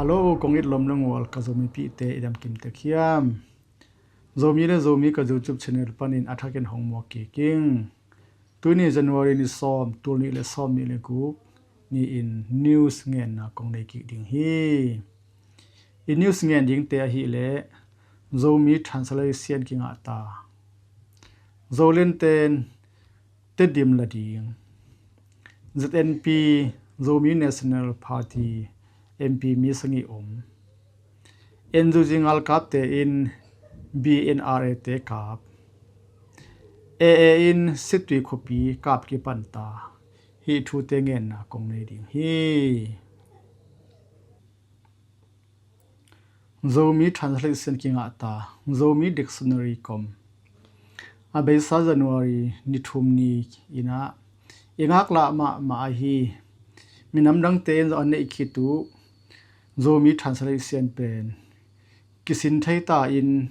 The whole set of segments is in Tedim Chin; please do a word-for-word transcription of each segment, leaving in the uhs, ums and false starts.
Hello, kong it lom le ngual ka Zomipihte, i dam kim tek hiam? Zomi le Zomi ka YouTube channel panin a thakin hong muak kik ing. Tuni January ni sawm, tul nih le sawm nih le guk ni-in news ngenna kong nei kik ding hi. I news ngen dingte ahih leh Zomi translation kingah ta, Zoland ten Tedim la ding. Z N P, Zomi National Party M P mi sagih om. N U G ngalkapte in B N R A te kap. A A in Situi khuapi kap kipan ta. Hih thute ngenna kong nei ding hi. Zomi translation kingah ta, Zomi dictionary kom. A beisa January ni thum ni-in ah i ngaklah mahmah ahi. Minam dangte in zong a neih khit uh Zomi translation pen kisin thei ta in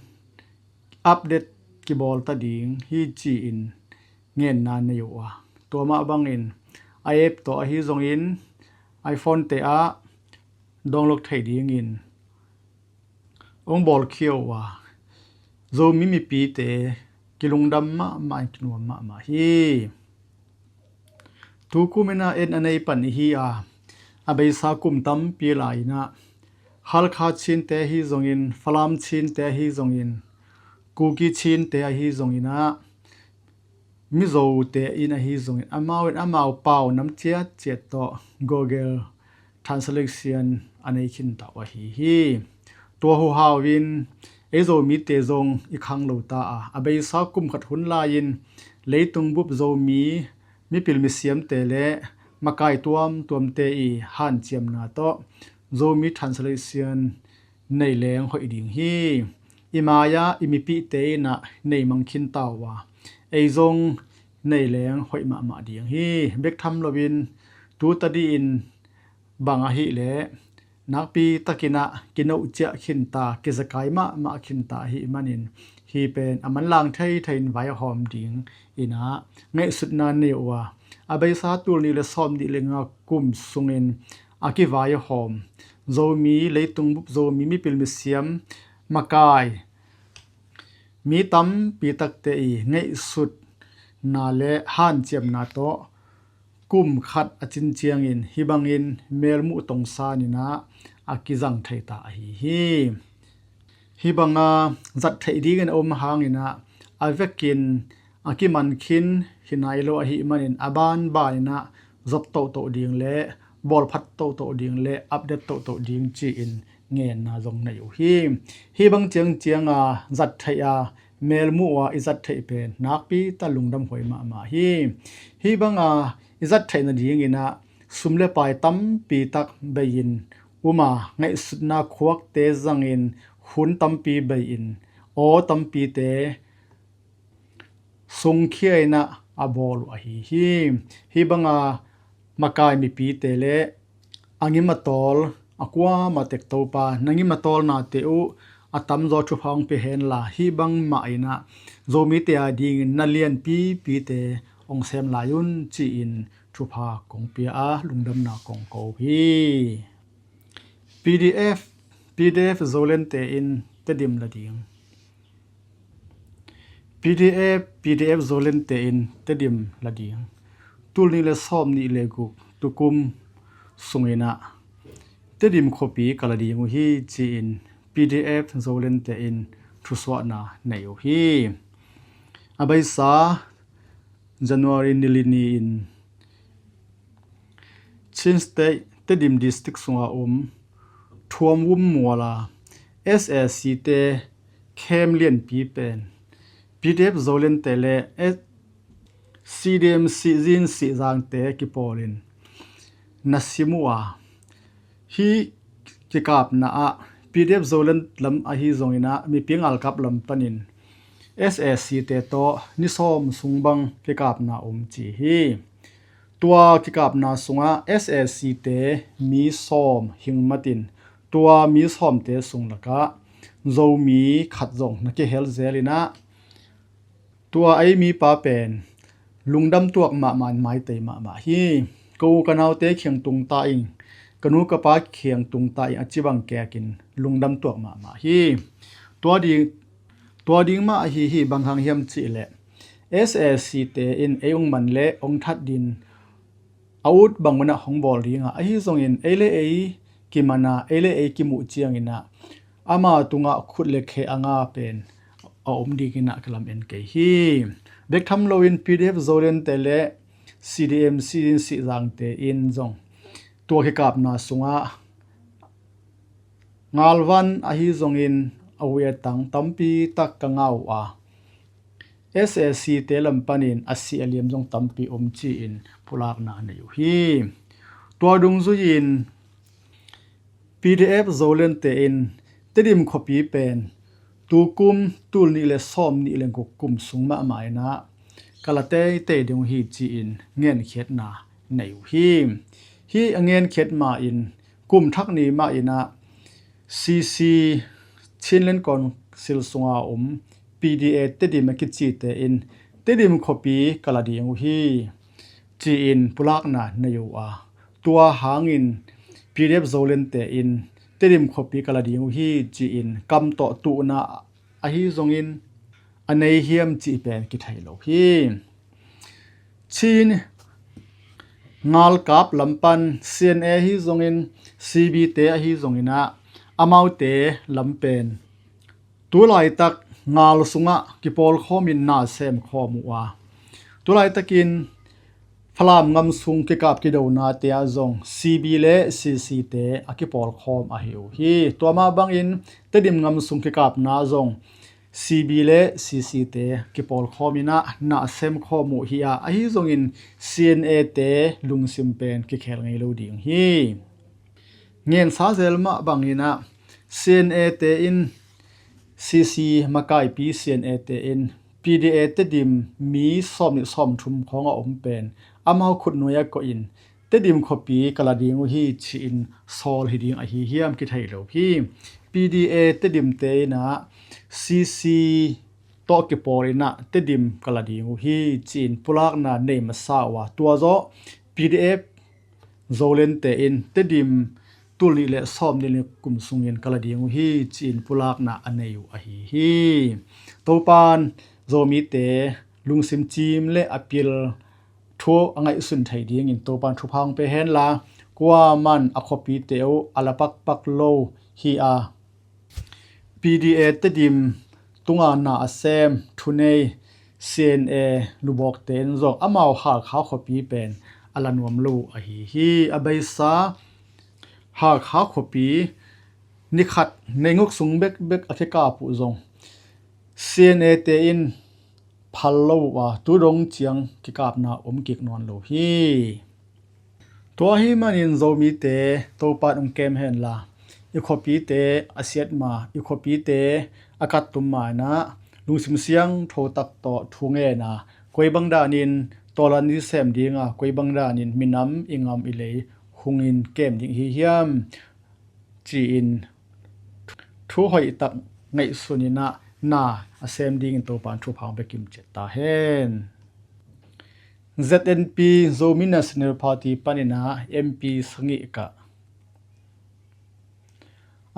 update kibawl ta ding hi ci-in ngenna nei uh a, tua mah bangin a app tawh ahi zongin iPhone te ah download thei dingin hong bawlkhia uh a, Zomi mipite kilungdam mahmah in kinuam mahmah hi. Tukum in ah en a nei pan ihi a, a beisa kum tampi lai-in ah Halkha Chinte ahi zongin, Falam Chinte ahi zongin, Kuki Chinte ahi zongin ah, Mizote in ahi zongin, amau in amau pau nam ciatciat tawh Google Translation a nei khin ta uh ahi hi. Tua huhau in ei Zomite zong i khang lo ta a, a beisa kum khat hun lai-in leitung bup Zomi mipil misiamte le makai tuamtuamte i hanciamna tawh Zomi translation nei leng hoih ding hi. I mai-ah i mipihte in ah nei mang khin ta uh a, ei zong nei leng hoih mahmah ding hi. Bek tham loin tu tadi in bang ahih leh nakpi takin ah kinoh ciah khin ta, kizakai mahmah khin ta ahih manin hih pen a manlang theithei in vaihawm dingin ah ngaihsutna nei uh a, a beisa tul nih le sawm nih le nga kum sungin a kivaihawm Zomi, leitung bup Zomi mipil misiam, makai, mi tampi takte i ngaihsutna le hanciamna tawh kum khat a cin ciangin hih bangin melmuh tongsan in ah a kizang thei ta ahi hi. Hih banga zat theih dingin a om hangin ah a vekin a kiman khin hi nai lo ahih manin a banban in ah zop tohtoh ding le bawlphat tohtoh ding le update tohtoh ding ci-in ngenna zong nei uh hi. Hih bang ciangcianga zat theih a, melmuh a i zat theih pen nakpi ta lungdam huai mahmah hi. Hih banga i zat theih nadingin ah sum le pai tampi tak bei-in um a, ngaihsutna khuakte zangin hun tampi bei-in aw tampite sungkhia in ah a bawl uh ahi hi. Hih banga makai mipite le a ngim a tawl a kuamah tek Topa na ngim a tawlnate uh a tamzaw thupha hong pia henla, hih bangmah in ah Zomite a dingin na lianpipite hong sem lai un ci-in thupha kong pia a, lungdamna kong ko hi. P D F, P D F Zolandte in Tedim la ding. P D F, P D F Zolandte in Tedim la ding. Tul nih le sawm nih le guk tukum sungin ah Tedim khuapi ka la ding uh hi ci-in P D F Zolandte in thusuahna nei uh hi. A beisa January ni li ni-in Chin State Tedim District sunga om Thuam Vum muala S A C te camp lianpi pen P D F Zolandte le C D M Sihzin Sihzangte kipawlin na sim uh a, hih kikapna ah P D F Zoland lam ahi zongin ah mipi ngalkap lam panin S A C te tawh ni sawm sung bang kikapna om ci hi. Tua kikapna sungah S A C te mi sawm hing matin tua mi sawmte sung lakah Zomi khat zong na kihel zel in ah tua ei mipa pen lungdam tuak mahmah in maitei mahmah hi. Ko ka naute khiang tung ta ing, ka nu ka pa kiang tungta in a ci bang kekin lungdam tuak mahmah hi. Tua ding, tua ding mah ahi hi. Bang hang hiam cihleh S A C te in ei ong man le ong that din a ut bang unah hong bawl dinga, ahi zongin ei le ei kimana, ei le ei kimuh cianginah ama tungah khut le khe a nga pen a om dinginah ka lam en kei hi. Bek tham loin P D F Zoland te le C D M Sidin Sihzang te in zong tua kikapna sungah ngalvan ahi zongin a ui a tang tampi tak ka ngah uh a, S A C te lam panin a si a liam zong tampi om ci-in pulakna nei uh hi. Tua dungzui-in P D F Zoland te in Tedim khuapi pen tukum tul nih le sawm nih le guk kum sung mahmah inah ka la teitei ding uh hi ci-in ngenkhiatna nei uh hi. Hi a ngenkhiat ma-in kum thak ni mah inah C C, Chinland Council sunga om P D A Tedim a kicite in Tedim khuapi ka la ding uh hi ci-in pulakna nei uh a, tua hangin P D F Zoland te in Tedim khuapi ka la ding uh hi ci-in kam tawh tuhna ahi zongin a nei hiam cih pen kithei lo hi. Chin ngalkap lam pan C N A ahi zongin, C B te ahi zonginah amaute lam pen tu laitak ngal sungah kipawlkhawmin na sem khawm uh a, tu laitakin Falam ngam sung kikap kidonate ah zong C B le C C te a kipawlkhawm ahi uh hi. Tua mah bangin Tedim ngam sung kikapna zong C B le C C te kipawlkhawm inah na sem khawm uh hi a, ahi zongin C N A te lungsim pen kikhel ngei lo ding hi. Ngensa zel mah banginah C N A te in, C C makaipi C N A te in P D A Tedim mi sawm nih sawm thum khawng a om pen amau khutnuai a koihin Tedim khuapi ka la ding uh hi ci-in sawl hi ding ahi hiam kithei lo hi. P D A Tedim te inah C C tawh kipawl inah Tedim ka la ding uh hi ci-in pulakna nei masa uh a, tua zawh P D F Zoland te in Tedim tul nih le sawm nih le kum sungin ka la ding uh hi ci-in pulakna a nei uh ahi hi. Topan Zomite lungsim cim le a pil thu a ngaihsun thei dingin Topan thupha hong pe henla, kuaman a khuapite uh a la pakpak lo hi a, P D A Tedim tunga na a sem thunei C N A lubawkte in zong amau Hakha khuapi pen a la nuam lo ahi hi. A beisa Hakha khuapi nikhat neinguk sung bekbek a kikap uh zong C N A te in phal lo uh a, tu dong ciang kikapna om kik nawn lo hi. Tua ahih manin Zomite Topan hong kem henla, i khuapite a siatma, i khuapite a kattum ma inah lungsim siangtho tak tawh thu ngen a, koi bang danin tawlan i sem dinga, koi bang danin minam i ngam i lei hungin kem ding hi hiam ci-in thu hoih tak ngaihsun inah na a sem dingin Topan thupha hong pe kimciat ta hen. Z N P, Zomi National Party paninah M P sangih kah.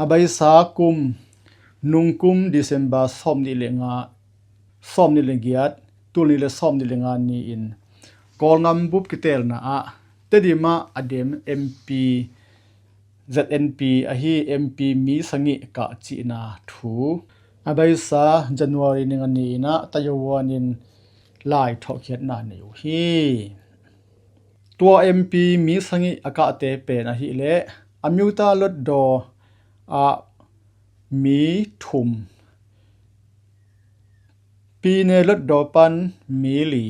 A beisa kum, nungkum December sawm nih le nga, sawm nih le giat, tul nih le sawm nih le nga ni-in Kawlngam bup kitelna ah Tedim ah a dem M P, Z N P ahi M P mi sangih kah cihna thu a beisa January ni nga ni inah Tayawan in lai thawhkhiatna nei uh hi. Tua M P mi sangih a kahte pen ahih leh a Myote Hluttaw ah mi thum, Pyine Hluttaw pan mi li.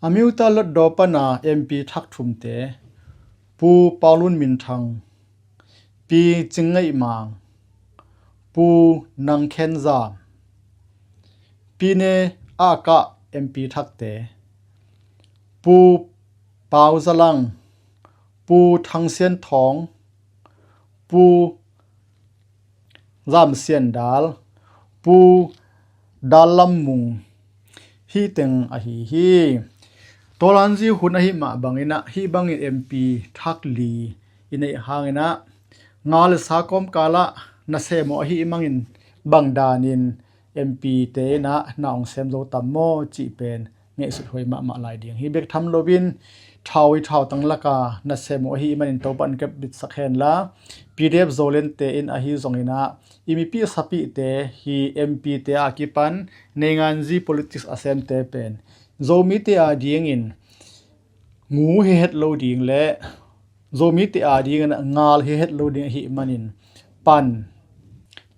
A Myote Hluttaw pana M P thak thumte Pu Pau Lun Min Thang, Pi Cing Ngaih Mang, Pu Nang Khen Zam. Pyine ah kah M P thakte Pu Pau Za Lang, Pu Thang Sian Thawng, Pu Zam Sian Dal, Pu Dal Lam Mung, hih teng ahi hi. Tawlanzi hun ahi mah bangin ah hih bangin M P thak li i neih hangin ah nga le sa kawmkal ah na sem uh ahi mangin bang danin M P te in ah na hong sem zo tam maw cih pen ngaihsut huai mahmah lai ding hi. Bek tham loin thau i thautang laka na sem uh ahi manin Topa in kep bitsak hen la, P D F Zoland te in ahi zongin ah i mipi sapihte hi, M P te a kipan neinganzi politics a semte pen Zomite a dingin ngu hi het lo ding le Zomite a dingin ngal hi het lo ding ahi manin pan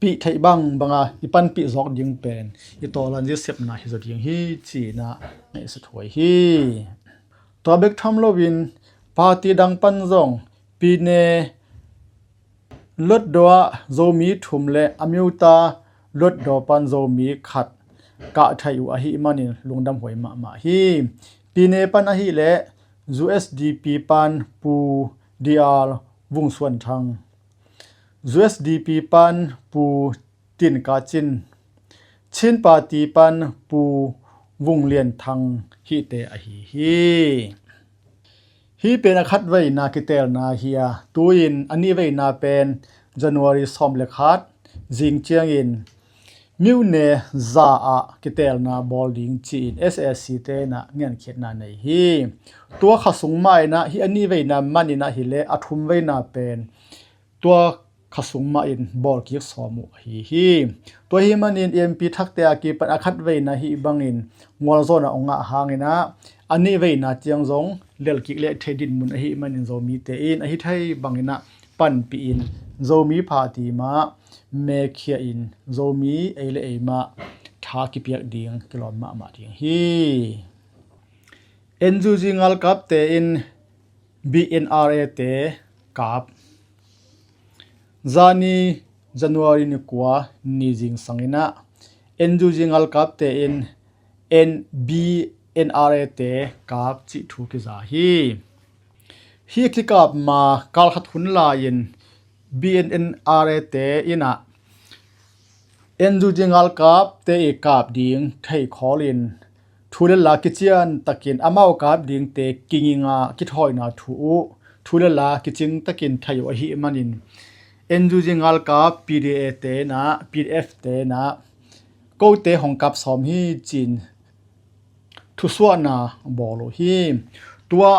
pih theih bang banga i panpih zawk ding pen i tawlanzi sepna hi zaw ding hi ci-in ah ngaihsut huai hi. Tua bek tham loin party dang pan zong Pyine Hluttaw ah Zomi thum le Amyotha Hluttaw pan Zomi khat kah thei uh ahi manin lungdam huai mahmah hi. Pyine pan ahih leh U S D P pan Pu D R Vungsuanthang, U S D P pan Pu Tin Kacin, Chin Party pan Pu Vung Lian Thang hihte ahi hi. Hih pen a khatveina kitelna hi a, tu-in a nihveina pen January sawm le khat zing ciangin myone za ah kitelna bawl ding ci-in S A C te in ah ngenkhiatna nei hi. Tua kha sung mah in ah hih a nihveina manin ahih leh a thumveina pen tua kha sung mah in bawl kik sawm uh ahi hi. Tua hi manin M P thakte a kipan a khatveina hih bangin ngualzawhna hong ngah hangin ah a nihveina ciang zong lelh kik leh thei dinmun ahi manin Zomite in ahi thei bangin ah panpih in Zomi party mah mekhia in Zomi ei le ei mah tha kipiak ding kilawm mahmah ding hi. N U G ngalkapte in B N R A te kap. Zani January ni kua ni zingsang in ah N U G ngalkapte in N B N R A te kap cih thu kiza hi. Hih kikap ma kalkhat hun lai-in B N R A te in ah N U G ngalkapte i kap ding thei khawlin thu le la kician takin amau kap dingte kinginga kithawina thu uh thu le la kicing takin thei uh ahi manin N U G ngalkap P D A te in ah P D F te in ah kote hong kap sawm hi ci-in thusuahna bawl uh hi. Tua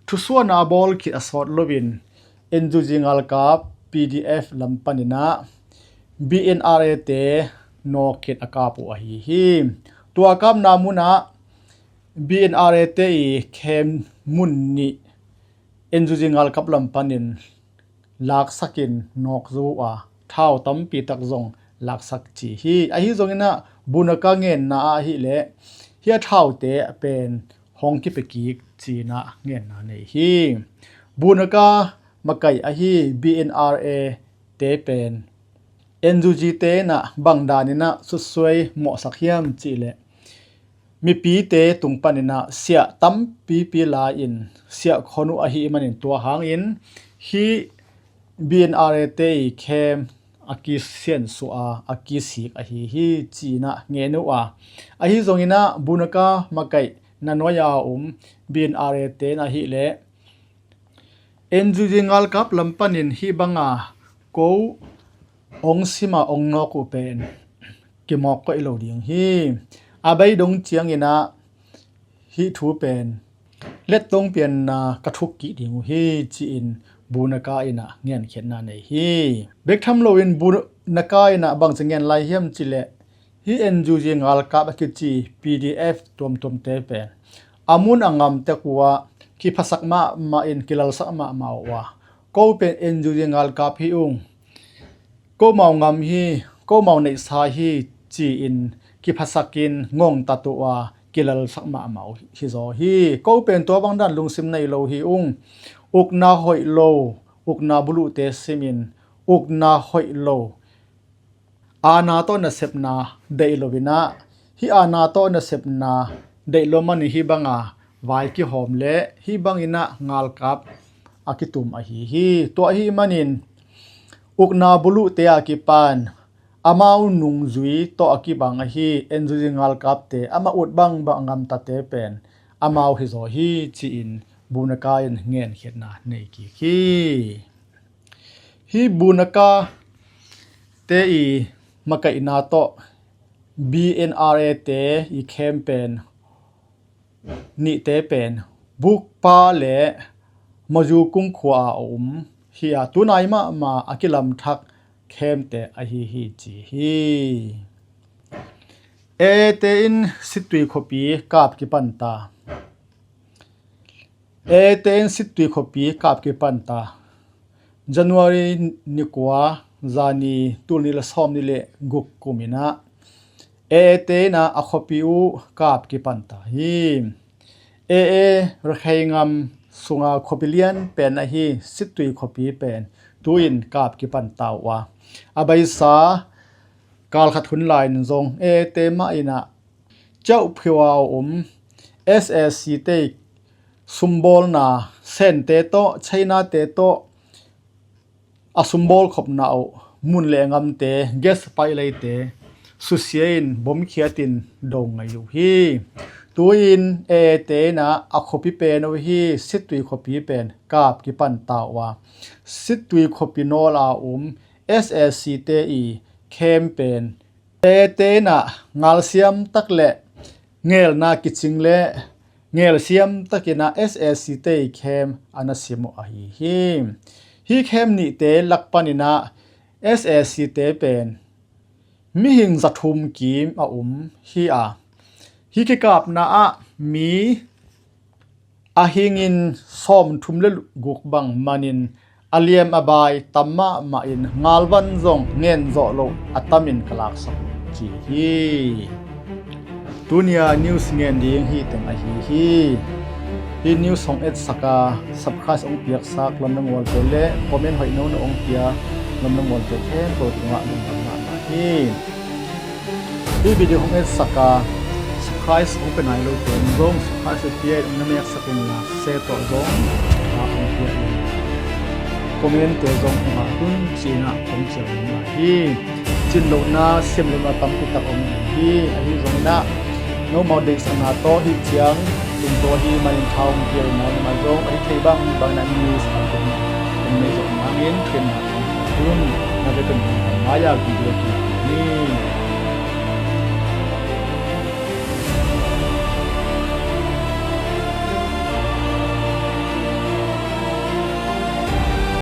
thusuahna bawl khit a sawt loin N U G ngalkap P D F lam panin ah B N R A te nawk khit a kap uh ahi hi. Tua kapna munah B N R A te i khem mun nih N U G ngalkap lam panin laksakin nawk zo uh a, thau tampi tak zong laksak ci hi. Ahi zongin ah Bunaka ngenna ah ahih leh hih a thaute pen hong kipia kik ci-in ah ngenna nei hi. Bunaka makaih ahi B N R A te pen N U G te in ah bang danin ah sutsuai mawhsak hiam cih leh mipite tung panin ah siah tampipi la-in siah khon uh ahi manin tua hangin hih B N R A te i khem a kisiansuah a, a kisik ahi hi ci-in ah ngen uh a. Ahi zongin ah Bunaka makaih na nuai a um B N R A te in ahih leh N U G ngalkap lam panin hih banga ko ong sima ong nawk uh pen kimawk koih lo ding hi. A bei dong ciangin ah hih thu pen lettong pianna ka thuk kik ding uh hi ci-in Bunaka in ah ngenkhiatna nei hi. Bek tham loin Bunaka in ah bangci ngen lai hiam cih leh hih N U G ngalkap a kici P D F tuamtuamte pen a mun a ngam tek uh a, kiphasak mahmah in kilalsak mahmah uh a, ko pen N U G ngalkap hi ung, komau ngam hi, komau neihsa hi ci-in kiphasakin ngongtat uh a, kilalsak mahmah uh hi zaw hi. Ko pen tua bang dan lungsim nei lo hi ung, ukna hoih lo, ukna buluhte simin ukna hoih lo, aana tawh nasepna deih lo in ah hih aana tawh nasepna deih lo manin hih banga vai kihawm leh hih bangin ah ngalkap a kitum ahi hi. Tua ahi manin ukna buluhte a kipan amau nungzui tawh a kibang ahi N U G ngalkapte amah ut bangbang a ngamtate pen amau hi zaw hi ci-in Bunaka in ngenkhiatna nei kik hi. Hi Bunaka te i makaihna tawh B N R A te i camp pen nihte pen Bukpa le Mazu kung khua a um hi a, tunai mahmah a kilamthak camp te ahi hi ci hi. A A te in Sittwe khuapi kap kipan ta. A A te in Sittwe khuapi kap kipan ta. January ni kua, zani, tulni le sawmni le guk kum in ah A A te in ah a khuapi uh kap kipan ta hi. A A Rakhine gam sunga khuapi lian pen ahi Sittwe khuapi pen tu-in kap kipan ta uh a, a beisa kal khat hun lai in zong A A te mah in ah Kyaukphyu a um S A C te sumbawlna Sente tawh, China te tawh a sumbawl khopna uh mun le ngamte, gas pipeline-te susia in bomkhiat in do ngei uh hi. Tu-in A A te in ah a khuapi pen uh hi Sittwe khuapi pen kap kipan ta uh a, Sittwe khuapi nawl a um S A C te i camp pen A A te in ah ngalsiam tak le ngelna kicing le ngelsiam takin ah S A C te i camp a na sim uh ahi hi. Hi camp nihte lak panin ah S A C te pen mihing za thum kim a um hi a, hi kikapna ah mi a hingin sawmthum le guk bang manin a liam a bai tam mahmah in ngalvan zong ngen zawh loh a tamin ka laksak uh ci hi. Tunia news ngen ding hi teng ahi hi. Hi news hong etsak a subscribe hong piaksak Lamdang World te le comment hoih no na hong pia Lamdang World te khempeuh tungah lungdam mahmah hi. Hi video hong etsak a subscribe hong pe nai lo te zong subscribe pia in hong na meksak un la, share tawh zong like hong pia in, comment te zong hong ngah un ci-in ah kong cial nung lai hi. Cin lohna, siam lohna tampi tak om hi. Ahi zongin ah nomau deihsakna tawh hih ciang tungtawn hi manin thau hong pia in ah, nangmah zong ahi thei bang bangin ah news a tung hong nei zawh nangin thunna hong pia un. Na vekun hong mai a video tung ni.